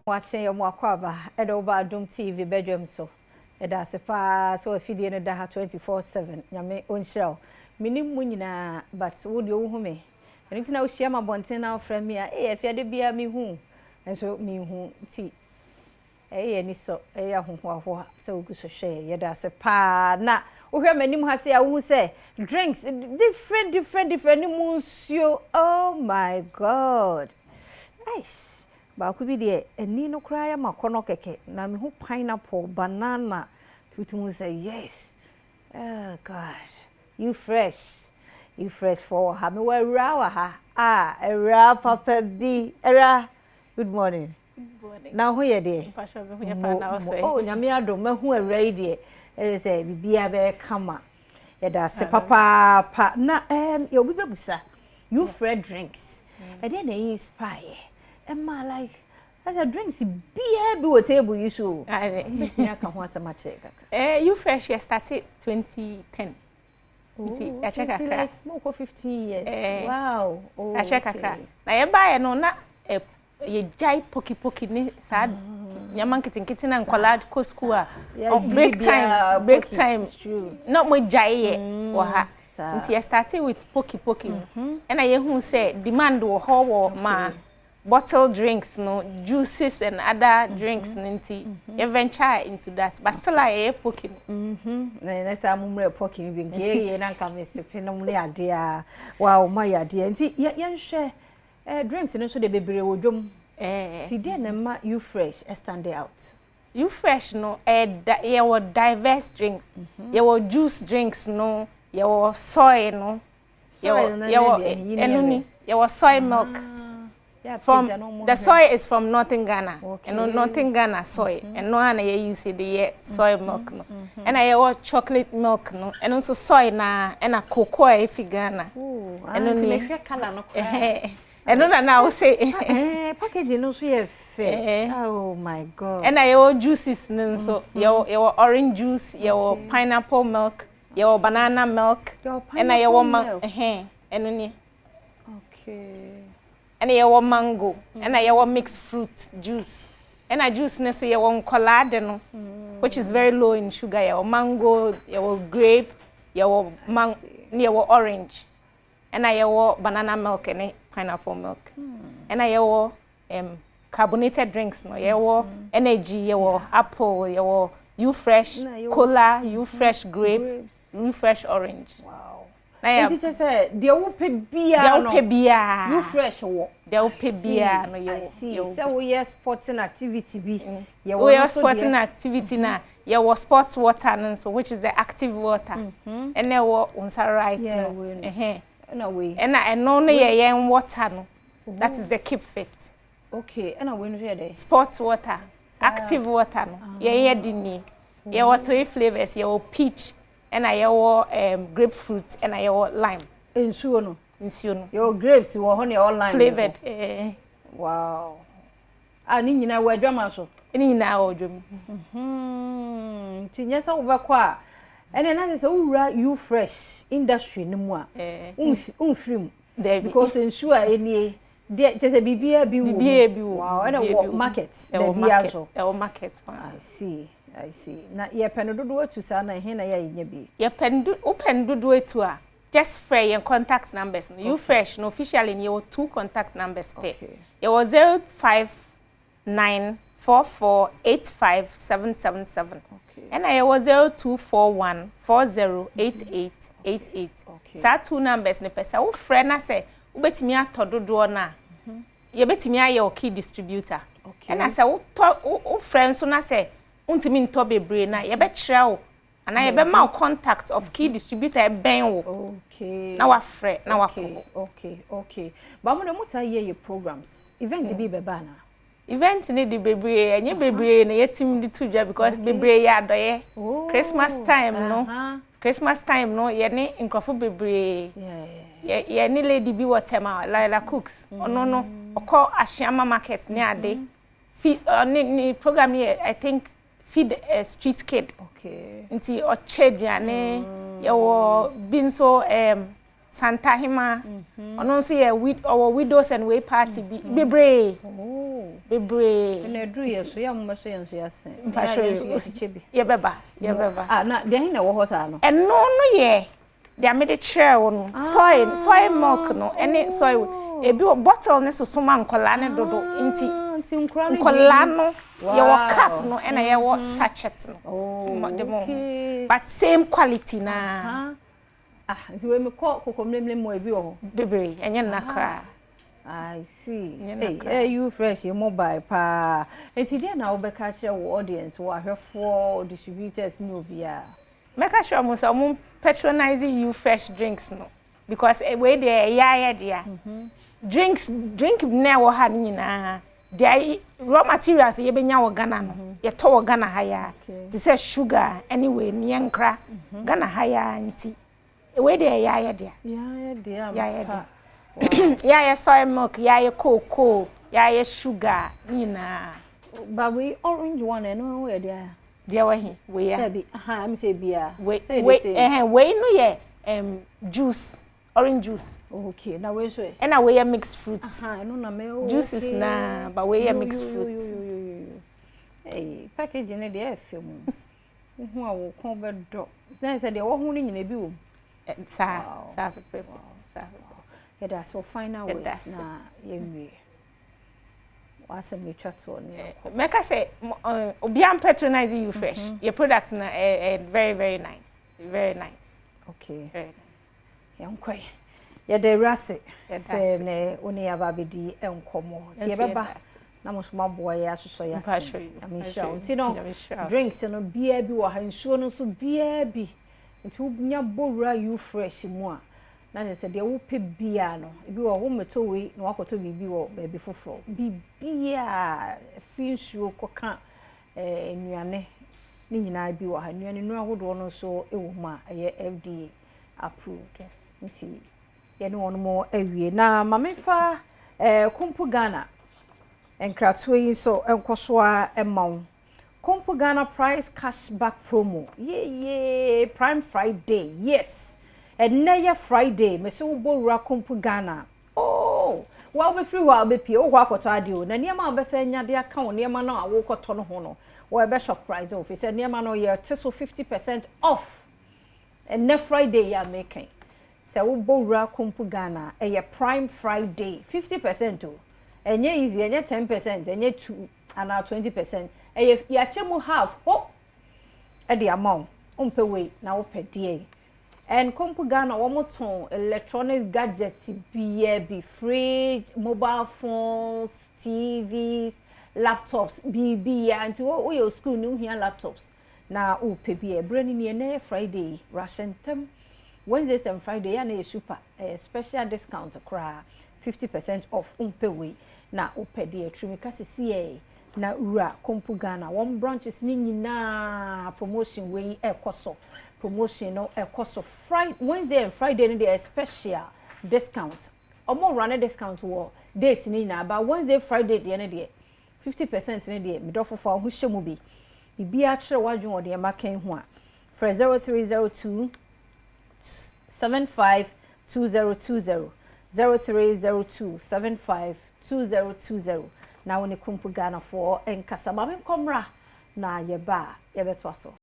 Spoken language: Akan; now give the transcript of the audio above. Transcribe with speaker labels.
Speaker 1: Wakye yɛ mo akwaaba ɛde wo ba Adom TV badwam so. Yɛda ase paa sɛ wafidie no da ha 24/7. Nyame ɔnhyira wo. Menim mo nyinaa, but wo deɛ wohu me. Ɛno nti na wohyia ma abɔnten na wofrɛ me a, ee afiade biara mehu wo. Nso menhu nti ɛyɛ ani sɔ, ɛyɛ ahohoahoa sɛ wogu so hwɛ yɛn. Yɛda ase paa. Na wohwɛ m'anim ha sei a, wohu sɛ drinks different different different ne mu nsuo. Oh my God! Eish! Baako bi deɛ, ani no koraa yɛ m'akɔnnɔ kɛkɛ. Na mehu pineapple, banana, nti wotumi hu sɛ yes. Oh God! You fresh. You fresh for wɔ ha. Mewɔ awuraa wɔ ha. Ah, awuraa papa bi. Awuraa, good morning. Na ho yɛ deɛ? Oh, Nyame adom, mahu awura yi deɛ. Ɛyɛ sɛ biribiara bɛyɛ kama. Yɛda ase papaapa. Na yɛ obi bɛbusa, you fresh drinks. Ɛdeɛ na ɛyi inspire? Ɛma like, ɛsɛ drinks biara bi wɔ table yi so o. Bɛtumi aka ho asɛm akyerɛ kakra.
Speaker 2: You fresh yɛ start 2010. Nti yɛakyɛ kakra.
Speaker 1: Like mokɔ 15 years. Wow.
Speaker 2: Oh, yɛakyɛ kakra. Na yɛbaeɛ no na yɛgyae poki ne saa nneɛma nketenkete na nkwadaa kɔ school a break time na mo gyae yɛ wɔ ha. Nti yɛ started with poki poki no, ɛna yɛhu sɛ demand wɔ hɔ wɔ ma bottle drinks no, juices and other drinks no, nti yɛ venture into that, but still a yɛyɛ poki no.
Speaker 1: Na yɛn sɛ amommerɛ poki no bi nka yɛyɛ na nka mesipe nom ne adeɛ a, wow, ma yɛ adeɛ. Nti yɛnhwɛ drinks no nso de bebree wɔ dwom. Nti deɛ na ɛma You Fresh stand out?
Speaker 2: You Fresh no, ɛyɛ yɛwɔ diverse drinks. Yɛwɔ juice drinks no, yɛwɔ soy no, yɛwɔ ɛno ni, yɛwɔ soy milk. From the soy is from Northern Ghana. Ɛno Northern Ghana soy. Ɛno a na yɛ use de yɛ soy milk no. Ɛna yɛwɔ chocolate milk no. Ɛno nso soy na ɛna cocoa a efi Ghana.
Speaker 1: Ɛno ni. Mehwɛ colour no koraa.
Speaker 2: Ɛno na wo se.
Speaker 1: Packaging no nso yɛ fɛ. Oh my God.
Speaker 2: Ɛna yɛwɔ juices no nso. Yɛwɔ orange juice, yɛwɔ pineapple milk, yɛwɔ banana milk. Ɛna yɛwɔ ma ɛhɛn, ɛno ni. Ɛna yɛwɔ mango, ɛna yɛwɔ mixed fruit juice. Ɛna juice no so yɛwɔ nkɔlaa de no, which is very low in sugar. Yɛwɔ mango, yɛwɔ grape, yɛwɔ man ne yɛwɔ orange. Ɛna yɛwɔ banana milk ne pineapple milk. Ɛna yɛwɔ carbonated drinks no, yɛwɔ energy, yɛwɔ apple, yɛwɔ You Fresh cola, You Fresh grape, You Fresh orange.
Speaker 1: Wow. Nti kyɛ sɛ deɛ wopɛ biara
Speaker 2: no, deɛ wopɛ biara,
Speaker 1: You Fresh wɔ.
Speaker 2: Deɛ wopɛ biara no yɛwɔ.
Speaker 1: Sɛ woyɛ sporting activity bi,
Speaker 2: yɛwɔ. Woyɛ sporting activity na yɛwɔ sports water no nso, which is the active water. Ɛna ɛwɔ wo nsa right no.
Speaker 1: Ɛna wei.
Speaker 2: Ɛna ɛno no yɛ yɛn water no. That is the keep fit.
Speaker 1: Okay, ɛna wei no nso yɛ dɛ?
Speaker 2: Sports water, active water no, yɛn yɛ de nie. Yɛwɔ three flavours: yɛwɔ peach, ɛna yɛwɔ grapefruit, ɛna yɛwɔ lime.
Speaker 1: Nsuo no.
Speaker 2: Nsuo no.
Speaker 1: Yɛwɔ grapes wɔ hɔ na yɛwɔ lime.
Speaker 2: Flavoured.
Speaker 1: Wow. A ne nyinaa wɔ adwama so.
Speaker 2: Ne nyinaa wɔ adwam.
Speaker 1: Nti nyɛ sɛ wobɛkɔ a, ɛnna na sɛ wowura You Fresh industry no mu a, womfiri mu. Because nsuo a ɛnie deɛ, kyerɛ sɛ biribiara bi wɔ mu.
Speaker 2: Biribiara bi wɔ mu.
Speaker 1: Wow, ɛna wɔ market baabiara so.
Speaker 2: Ɛwɔ market paa.
Speaker 1: I see, I see. Na yɛpɛ no dodoɔ atu saa na ɛhe na yɛnyɛ bi?
Speaker 2: Yɛpɛ no do, wopɛ no dodoɔ atu a, just frɛ yɛn contact numbers no. You Fresh no, officially no, yɛwɔ two contact numbers pɛ. Yɛwɔ 0594485777. Ɛna yɛwɔ 0241408888. Saa two numbers no pɛ, sɛ wofrɛ na sɛ wobɛtumi atɔ dodoɔ no a, yɛbɛtumi ayɛ wo key distributor. Ɛna sɛ wotɔ, wofrɛ nso na sɛ wontumi ntɔ bebree na yɛbɛkyerɛ wo anaa yɛbɛma wo contact of key distributor ɛbɛn wo na wafrɛ na wakɔ hɔ.
Speaker 1: Okay. Ba mo de, mo taa yɛ programs, event bi bɛba ana?
Speaker 2: Event ne de bebree, ɛnyɛ bebree na yɛtumi de to dwa because bebree yɛ adɔyɛ. Christmas time no, Christmas time no, yɛne nkurɔfo bebree, yɛne lady bi wɔ Tema, Laila Cooks. Ɔno no ɔkɔ Ahyiama market ne ade fi, ɔne ne program no yɛ, I think, feed a street kid. Nti ɔkyɛ aduane. Yɛwɔ bi nso Santahema, ɔno nso yɛ ɔwɔ widows and way party bi bebree bebree.
Speaker 1: Ɛna aduru yɛ so yɛ mo so yɛn nso yɛase.
Speaker 2: Mpahyɛ.
Speaker 1: Yɛn nso yɛkyekyɛ bi.
Speaker 2: Yɛbɛba, yɛbɛba.
Speaker 1: Ah, na deɛ he na ɛwɔ hɔ saa no?
Speaker 2: Ɛno no yɛ deɛ mede kyerɛ wo no, soy milk no ɛne soy. Ebi wɔ bottle ne soso ma nkɔlaa ne dodo nti.
Speaker 1: Nti nkɔlaa no.
Speaker 2: Nkɔlaa no yɛwɔ cup no ɛna yɛwɔ sachet no de mo, but same quality na.
Speaker 1: Ah, nti wei mi kɔ kokomlemle mu, ebi wɔ hɔ?
Speaker 2: Bebree, ɛnyɛ nna koraa.
Speaker 1: I see. Hey, hey, you fresh mobile paa. Nti deɛ na wobɛka kyerɛ wo audience, wɔ ahwɛfoɔ, distributors ne obiara?
Speaker 2: Mɛka kyerɛ ɔmo sɛ ɔmo patronize You Fresh drinks no because wei deɛ, ɛyɛ ayɛ dea drinks. Drink na ɛwɔ ha no nyinaa deɛ, raw materials yɛbɛnya wɔ Ghana no, yɛtɔ wɔ Ghana ha ya, te sɛ sugar ɛne wei ne yɛnkra Ghana ha ya. Nti wei deɛ, ɛyɛ ayɛ dea.
Speaker 1: Yɛayɛ dea.
Speaker 2: Yɛayɛ dea. Yɛayɛ soy milk, yɛayɛ cocoa, yɛayɛ sugar ne nyinaa.
Speaker 1: Ba wei orange one, ɛno yɛ dea?
Speaker 2: Deɛ wɔ he? Wei ya?
Speaker 1: Dabi, aha, mi sɛ bia.
Speaker 2: Wei, wei, ɛhɛn, wei no yɛ juice, orange juice.
Speaker 1: Okay, na wei nso yɛ?
Speaker 2: Ɛna wei yɛ mixed fruit.
Speaker 1: Aha, ɛno na mɛ o.
Speaker 2: Juices na, but wei yɛ mixed fruit.
Speaker 1: Hey, packaging no deɛ, ɛfɛ mu. Wohu a, wo kɔn bɛdɔ. Na sɛ deɛ wɔho no nyina bi wɔ mu.
Speaker 2: Saa saa pɛpɛpɛ, saa pɛpɛ.
Speaker 1: Yɛda so. Final words na yɛnwie. Wasɛm etwa toɔ ne yɛkɔ.
Speaker 2: Mɛka sɛ obiara patronize You Fresh. Your product na very very nice, very nice. Very nice.
Speaker 1: Yɛnkɔe. Yɛda awura ase sɛ ne wo ne yɛaba abɛdi nkɔmmɔ. Nti yɛbɛba na mo nso moaboa yɛ asosɔ yɛ ase. Nyame nhyira wo. Nti no, drinks no biara bi wɔ ha, nsuo no nso biara bi. Nti wonya bɔwura You Fresh mu a, na kyerɛ sɛ deɛ wopɛ biara no ebi wɔ hɔ. Mmɛtɔ wei na wakɔtɔ biribi wɔ baabi foforɔ. Biribiara fi nsuo kɔka nnuane ne nyinaa bi wɔ ha. Nnuane nnuro ahodoɔ no nso wɔ mu a ɛyɛ FDA approved. Nti yɛne wɔn mo awie na maame fa Kumpu Ghana nkratoɔ yi nso nkɔ so a ɛma wo. Kumpu Ghana price cashback promo yeye, Prime Friday. Yes, ɛnɛ yɛ Friday. Mɛsɛ wobɔ wura Kumpu Ghana, oh, wa wobɛfiri hɔ a, wobɛpie wokɔ akɔtɔ adeɛ o, na nneɛma a wobɛsɛ nya de aka wo nneɛma no a wokɔtɔ no ho no, wɔbɛ surprise wo fi sɛ nneɛma no yɛte so 50% off. Ɛnɛ Friday yɛ a mekan sɛ wobɔ wura Kumpu Ghana, ɛyɛ Prime Friday, 50% o. Ɛnyɛ easy, ɛnyɛ 10%, ɛnyɛ 2 anaa 20%, ɛyɛ yɛakyɛ mu half ho ɛde ama wo. Wompɛ wei na wopɛ deɛ. And Kumpu Ghana, wɔn tɔn electronics gadgets biara bi, fridge, mobile phones, TVs, laptops, biribiara. Nti woyɛ school ne wohia laptops na wopɛ bi, ɛberɛ no nie. Ɛnɛ yɛ Friday, rahyɛ ntɛm. Wednesdays and Friday yɛ na yɛ super, ɛyɛ special discount koraa, 50% off. Wompɛ wei na wopɛ deɛ, turumika sisi yɛ na wura Kompu Ghana. Wɔn branches ne nyinaa, promotion wei ɛkɔ so. Promotion no ɛkɔ so Friday, Wednesday and Friday no deɛ, special discount. Ɔmo run discount wɔ days ne nyinaa, but Wednesday, Friday deɛ no deɛ, 50% ne deɛ. Medɔfo, fa ho hyɛ mu bi. Biribiara kyerɛ w'adwene wɔ deɛ maka ho a, frɛ 0302 752020, 0302 752020 na wo ne Kumpu Ghanafoɔ nkasa. Maame nkɔmmra na yɛba a, yɛbɛtoa so.